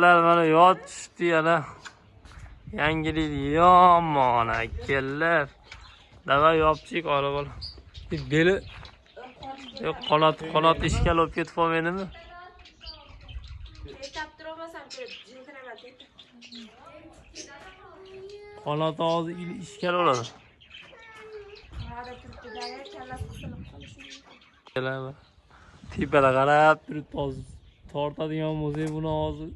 Mana yotishdi yana. Yangilik yomon akalar. Davay yopchik olib ol. Beli yo'q, qanot qanot ishkal olib ketib qolmaydimi? Qanot og'zi ishkal oladi. Tepada qarab turibdi hozir. Tortadigan bo'lsak buni hozir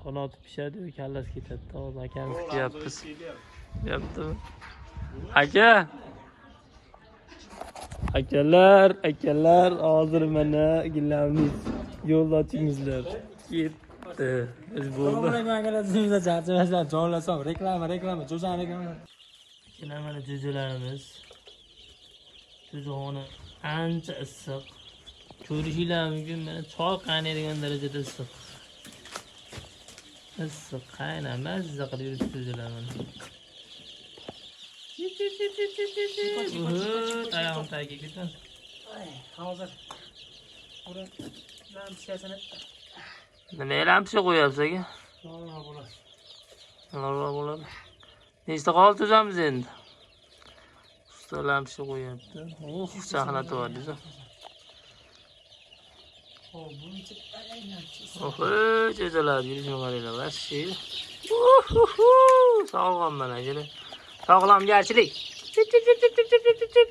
qanoti pishadi, kallasi ketadi. Hozir akamiz kutyapmiz. Yaptimi? Aka. Akalar, akalar, hozir mana gilamniz yo'ldoshingizlar ketdi. Biz bo'ldi. Charchamasdan jonlasam, reklama, reklama, jo'jani reklama. Akalar, mana jo'jalarimiz. Jo'jaxona ancha issiq. Ko'rishinglar mumkin, mana choy qaynaydigan darajada issiq. Issiq qaynab, mazza qilib yuribdi jo'jalar mana. Oyog'im tagiga ketdi. Hozir uni lampchasini Nima lampcha qo'yapsiz aka? normal bo'ladi. Normal bo'ladi. Nechta qoldi jo'jamiz endi? Usta lampcha qo'yapti. Uh, sahna tuvardingiz. Hop, buni ichi Oh, jo'jalar yurishini qaranglar, вообще. Sog'lom mana akalar. Sog'lomgarchilik. Chip chip chip chip chip chip chip chip.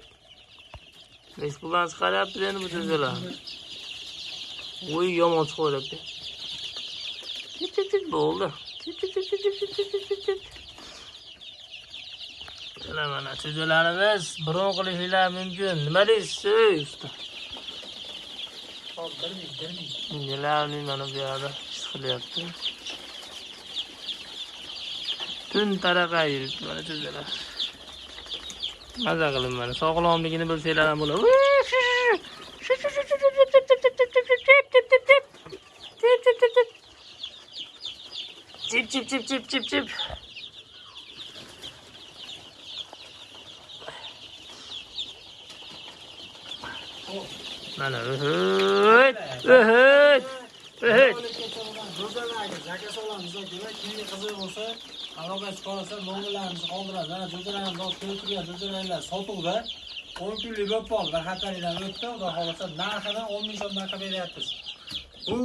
Nechi puldan chiqaryapti endi bu jo'jalar? Uy, yomon chiqaryapti. Chip chip chip bo'ldi. Chip chip chip chip chip chip chip chip chip. Mana mana jo'jalarimiz bron qilishinglar mumkin. Nima deysiz, ey usta? Hop, 1000, 1000. Gilarni mana bu yoqda ish qilyapti. Tun taraqa yuribdi mana jo'jalar. Maza qilib mana sog'lomligini bilsanglar ham bo'ladi. Chip chip chip chip chip chip. Mana uhut, uhut, uhut. Jo'jalarga zakaz olamiz akalar. Kimga qiziq bo'lsa, aloqa chiqarsa, nomerlarimizni qoldiramiz. Mana jo'jalarimiz hozir ko'rib turgan jo'jalar sotuvda. 10 kunlik bo'lib qoldi. Bir haftalikdan o'tdi. Xudo xohlasa narxini 10 ming so'mdan qilib beryapmiz. Bu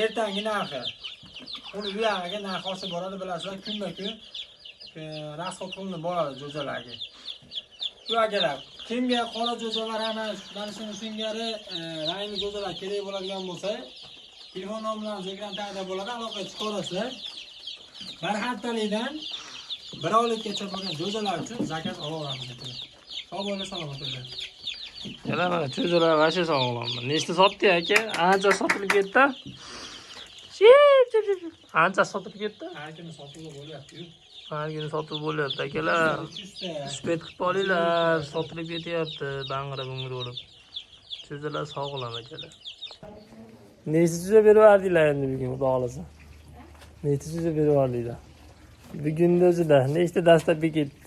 ertangi narxi. Uni u yog'iga narxi oshib boradi, bilasizlar, kunma-kun rasxod qilinib boradi jo'jalarga. Shu akalar, kimga qora jo'jalar ham mana shuni singari rangli jo'jalar kerak bo'ladigan bo'lsa, telefon nomerlarimiz ekran tagida bo'ladi, aloqa chiqarasizlar. Bir haftalikdan bir oylikgacha bo'lgan jo'jalar uchun zakaz olaveramiz akalar. Sog' bo'linglar, salomat bo'linglar. Yana mana jo'jalar вообще sog'lom. Nechta sotdi aka? Ancha sotilib ketdi. Chip chip chip. Ancha sotilib ketdi. Har kuni sotuvda bo'lyapti-yu. Har kuni sotib bo'lyapti akalar. 300 ta. Suhbat qilib olinglar, sotilib ketyapti, bang'ira bung'ira bo'lib. Jo'jalar sog'lom akalar. Nechta jo'ja berib yubordinglar endi bugun, xudo xohlasa? Nechta jo'ja berib yubordinglar? Bugunni o'zida nechta dasta ketdi?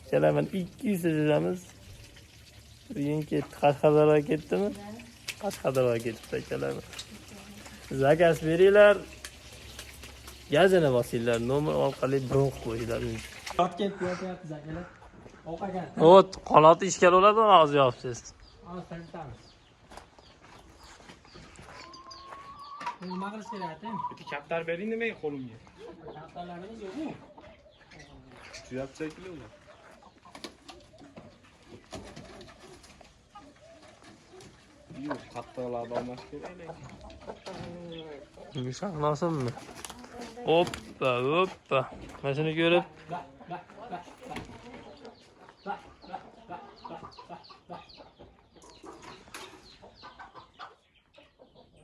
Akalar, mana 200 ta jo'jamiz. Bugun ketdi. Qashqadaryoga ketdimi? Qashqadaryoga ketdi akalar. Zakaz beringlar. Gazini bosinglar, nomer orqali bron qilib qo'yinglar. Yot ketdi, yotyapmiz akalar. Ovqat. O't, qanoti ishkal bo'ladi, hozir yopsiz. Hozir taritamiz. Nima qilish kerak atam? Bitta kaptar bering nimaga qo'limga? Kaptarlarimiz yo'q-ku. Tuyapti shekilli ular. Yo'q, qattiqlarni olmash kerak lekin. Saqlasinmi? Hoppa, hoppa. Mana shuni ko'rib, Ba, ba, ba, ba. Ba, ba, ba, ba, ba, ba.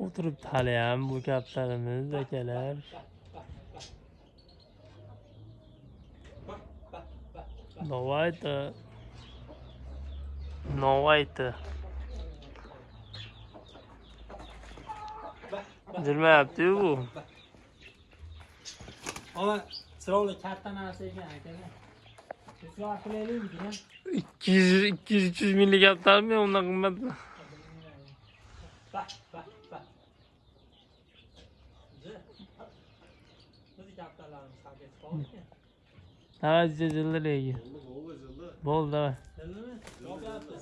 o'tiribdi haliyam bu kaptarimiz akalar. Давайте. Давайте. Jilmayapti-yu bu. Ama chiroyli katta narsa ekan akalar. Tezkor qilaylikmi degan. 200 200 300 minglik kaptarmi undan qimmatmi? Ba, ba, ba. Давай jildilar. Bo'ldi, давай.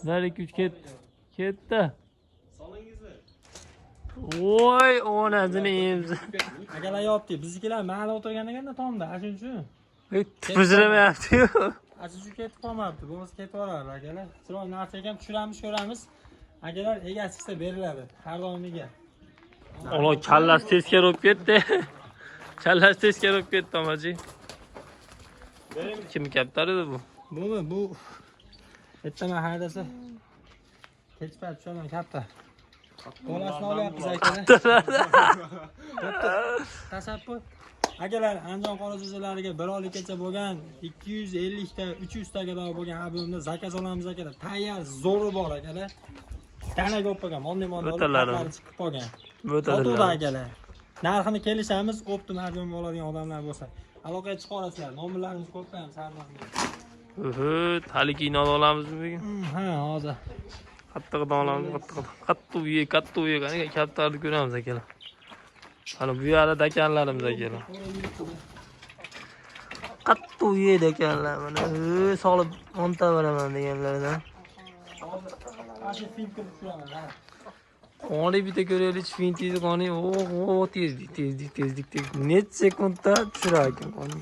1 2 3 ketdi. Ketdi. Solingizmi? Voy, onasini emzi. Akalar yopdi. Biznikilar mahalla o'tirgan ekanda tomda, ana shuning uchun. Tupurmayapti-yu. Ana shuning uchun ketib qolmabdi. Bo'lmasa ketib yuborardi akalar. Chiroyli narsa ekan, tushiramiz, ko'ramiz. Akalar egasi chiqsa beriladi. Har doimgiga. Ona kallasi teskari bo'lib ketdi. Kallasi teskari bo'lib ketdi amachi. Kim kaptar edi bu? Bumi bu ertaman haydasa kech payt tushaman katta. Bolasini olyapmiz akalar. Bo'pti. Tashlab qo'y. Akalar, Andijon qora jo'jalariga bir oylikgacha bo'lgan 250 ta, 300 tagalar bo'lgan объем da zakaz olamiz akalar. Tayyor zo'ri bor akalar. Tanaga olib qolgan, monday olib, O'talari. patlari chiqib qolgan. Sotuvda O'tadilar. akalar. Narxini kelishamiz, оптом объем oladigan odamlar bo'lsa. Aloqaga chiqa olasizlar. Nomerlarimizni qo'yib qo'yamiz har doim. Uhud, hali keyin olamizmi bugun? Ha, hozir. Qattig'idan olamiz, qattig'idan. Qattiq uyi, qattiq uyi, qani kaptarni ko'ramiz akalar. Mana bu yerda dakanlarimiz akalar. Qattiq uyi dakanlar mana. Solib o'nta beraman deganlardan. Hozir film qilib turaman, ha. Qoni bitta ko'raylik, fintingizni qoni. Oh, tezlik, tezlik, tezlik, tezlik. Necha sekundda tushirar ekan qoni.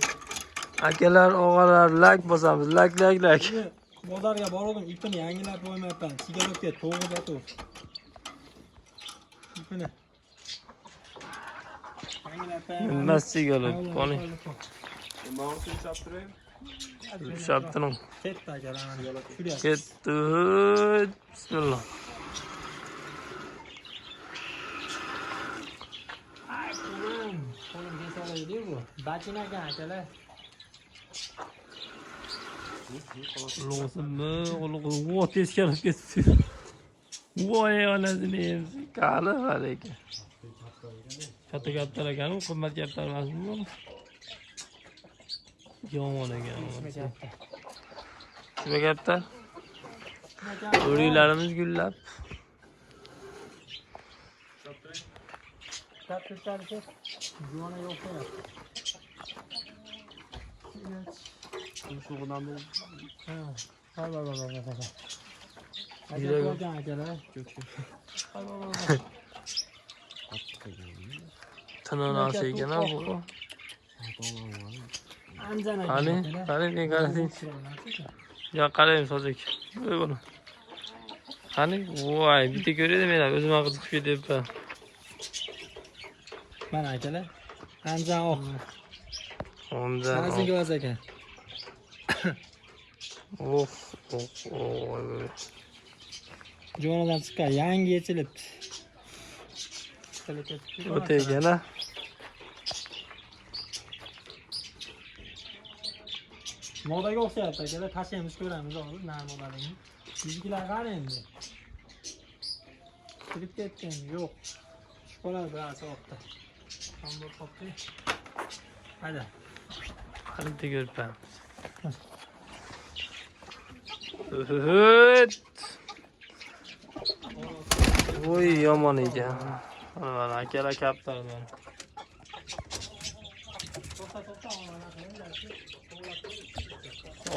Akalar, og'alar, lak bosamiz. Lak, lak, lak. Buni bozorga bordim, ipini yangilab qo'ymayapman. Sigaretga to'g'ri botuv. Ipini. Yangilab qo'yaman. Nimasi galib, qoni. Man uchun ushlab turay. Ushlab turing. Ketdi akalar mana. Tushiryapti. Ketdi. Bismillah. Qo'lim, qo'lim kesalaydi bu. Bachina ekan akalar. Ulug'isimi, ulug'i, o teskari ketdi. Voy onasini emsin. Qani hali ekan. Katta kaptar ekan, u qimmat kaptar emasmi bu? Yomon ekan. Nima kaptar? O'riklarimiz gullab. Juvona yo'q qo'yapti. Tumshug'idan bu Ha, ha, ha, ha, ha, ha. Aka Yuragi- ko'rgan akalar. Tinonasi ekan ha bu. Anjan aka. Qani, qani men qarasang. Yo qaraymi sojak. Voy bola. Qani, voy, bitta ko'raydi men ham o'zim ham qiziqib ketyapman. Mana akalar. Anjan oq. Ondan. Mazza gaz ekan. Oh, oh, oh. Juvonadan chiqqan, yangi yechilibdi. O'ta ekan ha. Modaga o'xshayapti akalar, tashlaymiz ko'ramiz hozir nima modaligini. Biznikilar qani endi? Kirib ketgan, yo'q. Tushib qoladi biroz vaqtda. Ham bo'lib qolibdi. Hayda. Qani bitta ko'rib qo'yamiz. Uhud. Voy yomon ekan. Mana mana akalar kaptar mana. To'xta, to'xta, mana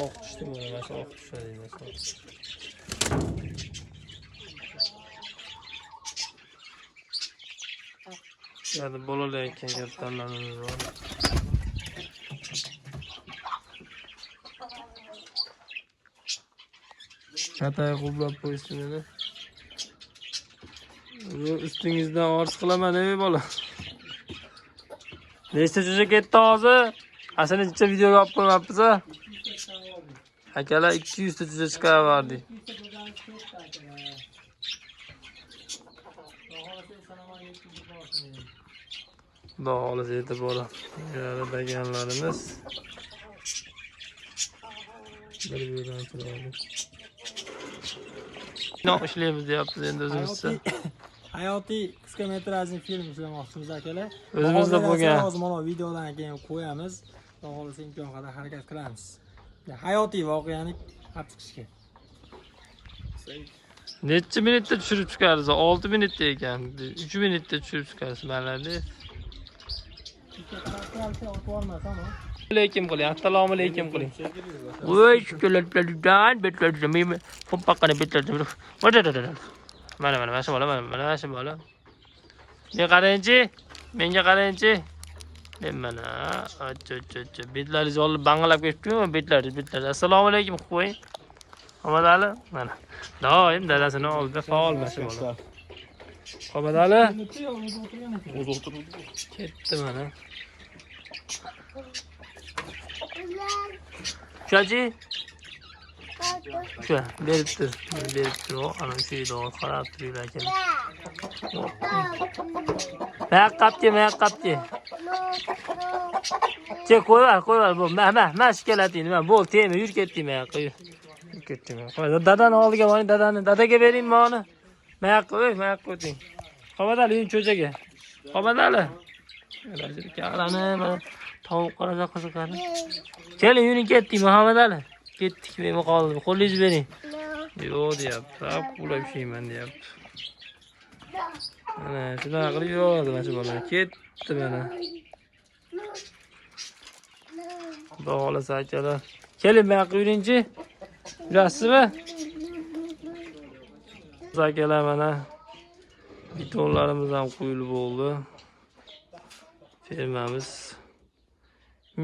Oq tushdi mana, mana shu oq tushadi mana shu. Yerda bolalayotgan kaptarlarimiz bor. Katay qublab qo'yishdi meni. Bu ustingizdan orz qilaman ey bola. Nechta jo'ja ketdi hozir? Aslida necha videoga olib qo'ymabmiz a? Akalar 200 ta jo'ja chiqaryapti. Xudo xohlasa yetib boradi. Deganlarimiz. Bir biridan chiroyli. Kino ishlaymiz deyapmiz endi o'zimizcha. Hayotiy qisqa metrajli film ishlamoqchimiz akalar. O'zimizda bo'lgan. Hozir mana videodan keyin qo'yamiz. Xudo xohlasa imkon qadar harakat qilamiz. Hayotiy voqeani olib chiqishga. Necha minutda tushirib chiqarsiz? 6 minutda ekan. 3 minutda tushirib chiqarsiz mana. Alaykum qiling. Assalomu alaykum qiling. Voy, shulardan betlardan pompaqani betlardan. Mana mana shu bola, mana mana shu bola. Menga qarangchi, menga qarangchi. Men mana ach ach ach betlaringizni olib bang'ilab ketibdi-ku, betlaringiz, betlaringiz. Assalomu alaykum qilib qo'ying. Omadali, mana. Doim dadasini oldida faol mana shu bola. Omadali. O'zi o'tiribdi. Ketdi mana. Shuachi? Shu berib tur, berib tur. O, ana shu yerda qarab turinglar akalar. Mayoqqa olib kel, mayoqqa olib kel. Kel, qo'yver, qo'yver. Bu, ma, ma, ma, shu kelatingni, ma, bo'l, tegma, yur ketding mayoqqa, yur. Yur ketding mayoqqa. Dadani oldiga boring, dadani, dadaga bering mani. Mayoqqa, o'y, mayoqqa o'ting. Qomadali, yuring cho'chaga. Qomadali. Qarani, mana tovuq qarasa qiziqadi. Keling, yuring ketdik, Muhammad Ali. Ketdik, men qoldim. Qo'lingizni bering. Yo'q deyapti. Quvlab ushlayman deyapti. Mana shunaqa qilib yuradi mana shu bola. Ketdi mana. Xudo xohlasa akalar. Keling, bu yoqqa yuringchi. Yurasizmi? Akalar mana betonlarimiz ham quyilib bo'ldi. Fermamiz,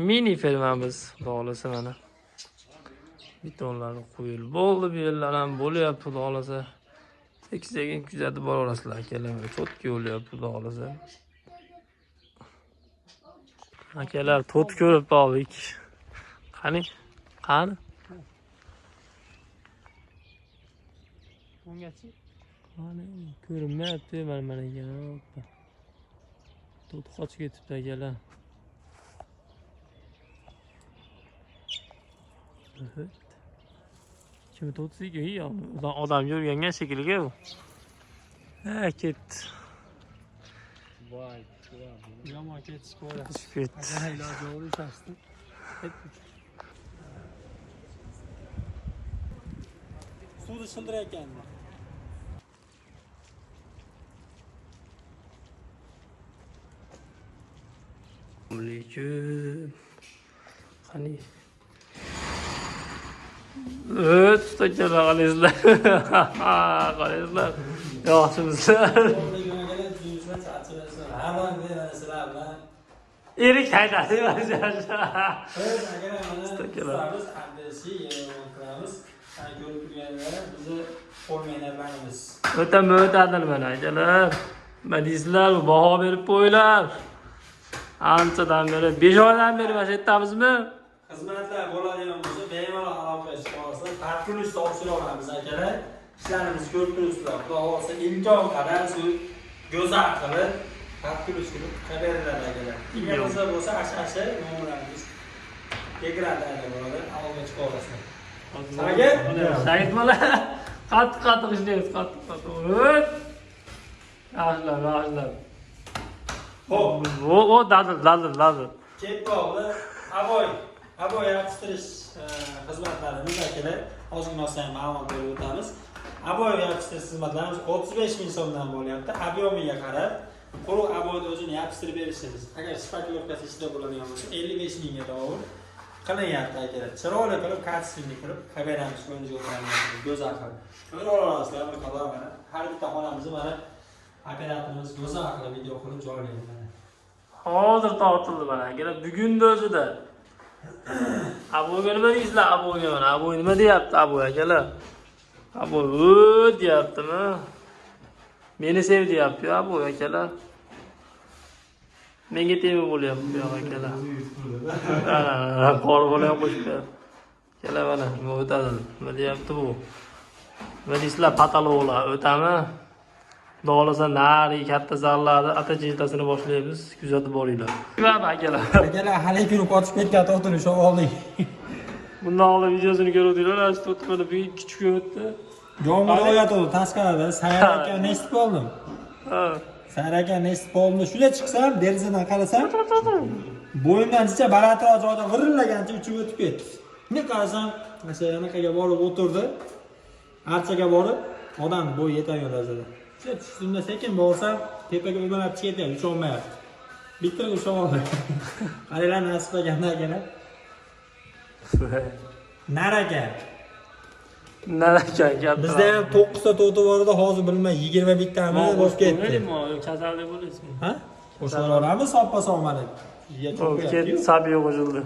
mini fermamiz, xudo xohlasa mana. Betonlar quyilib bo'ldi, bu yerlar ham bo'lyapti, xudo xohlasa. Sekin-sekin kuzatib boraverasizlar akalar. Cho'tga bo'lyapti, xudo xohlasa. Akalar, to't ko'rib qoldik. Qani? Qani? Bungachi? Qani? Ko'rinmayapti mana mana ekan. Hoppa. To't qochib ketibdi akalar. Evet. Kimi to'tsi odam yurganga shekilli bu. Ha, ketdi. Voy, Yomon ketish ko'ra. Tushib ketdi. Akalar iloji yo'q ushlashdi. Suvni shildirayotgandi. Alaykum. Qani? Evet, ustakalar qalaysizlar. Qalaysizlar. Yaxshimisizlar? Har doim mana sizlar bilan Erik haydadi mana shu. Biz akalar mana Ustakalar. ustamiz Abdisi qilamiz. Mana ko'rib turganlar bizni qo'l mehnatlarimiz. O'ta mo'tadil mana akalar. Nima deysizlar? Baho berib qo'yinglar. Anchadan beri, 5 oydan beri mana shu yerdamizmi? Xizmatlar bo'ladigan bo'lsa, bemalol aloqaga chiqa olasizlar. Farqli topshira olamiz akalar. Ishlarimizni ko'rib turibsizlar. Xudo xohlasa imkon qadar shu go'zal qilib, farqli qilib beriladi akalar. Kimga Yo'q. qiziq bo'lsa, asha nomerlarimiz ekranda bo'ladi. Aloqaga chiqa olasizlar. Shagir? Shagir bola. Qattiq qattiq ishlaymiz, qattiq qattiq. O't. Yaxshilab, yaxshilab. Xo'p, O, o, dadil, dadil, dadil. Ketdi aboy yopishtirish xizmatlarimiz akalar. Ozgina olsa ham ma'lumot berib o'tamiz. Aboy yopishtirish xizmatlarimiz 35 ming so'mdan bo'lyapti. Объем iga qarab quruq aboyni o'zini yopishtirib berishimiz. Agar шпаклёвка si ichida bo'ladigan bo'lsa 55 mingga to'g'ri qilinyapti akalar. Chiroyli qilib, качественный qilib kameramiz qo'yimizga o'tiramiz, go'zal qilib. Ko'ra olasizlar bir qator mana har bitta xonamizni mana operatorimiz go'zal qilib video qilib joylaydi mana. Hozir tortildi mana akalar, bugunni o'zida. Aboyga nima deysizlar? Aboyga mana, aboy nima deyapti aboy akalar? Aboy o deyaptimi? Meni sev deyapti aboy akalar. Menga tema bo'lyapti bu yoq akalar. Ana, qor bola ham qo'shib berdi. Akalar mana nima o'tadi? Nima deyapti bu? Nima deysizlar? Patologlar o'tami? Xudo xohlasa narigi katta zallarni ata jiltasini boshlaymiz, kuzatib boringlar. Va akalar. Akalar hali kuni qochib ketgan to'xtini ushlab oldik. Bundan oldin videosini ko'ruvdinglar, ana shu to'rt bugun 2 kun o'tdi. Yomg'ir yog'ayotgandi tashqarida. Sayrayotganini eshitib qoldim. Ha. Sayrayotganini eshitib qoldim. Shunday chiqsam, derazadan qarasam, bo'yimdan jicha balandroq joyda g'irillagancha uchib o'tib ketdi. Bunday qarasam, o'sha anaqaga borib o'tirdi. Archaga borib, odam bo'yi yetadigan darajada. Shunday tushdimda sekin borsam, tepaga o'rmalab chiqyapti, ucholmayapti. Bitta ushlab oldi. Qaranglar, nasib ekanda, akalar. Nar aka. Nar ekan katta. Bizda ham 9 ta to'ti bor edi, hozir bilmay 21 tami bo'lib ketdi. Qo'ymaylikmi? Yo'q, kasal deb o'ylaysizmi? Ha? Qo'shib olamiz, soppa sog'malik. Bo'ldi, ket, sabiya qo'shildi.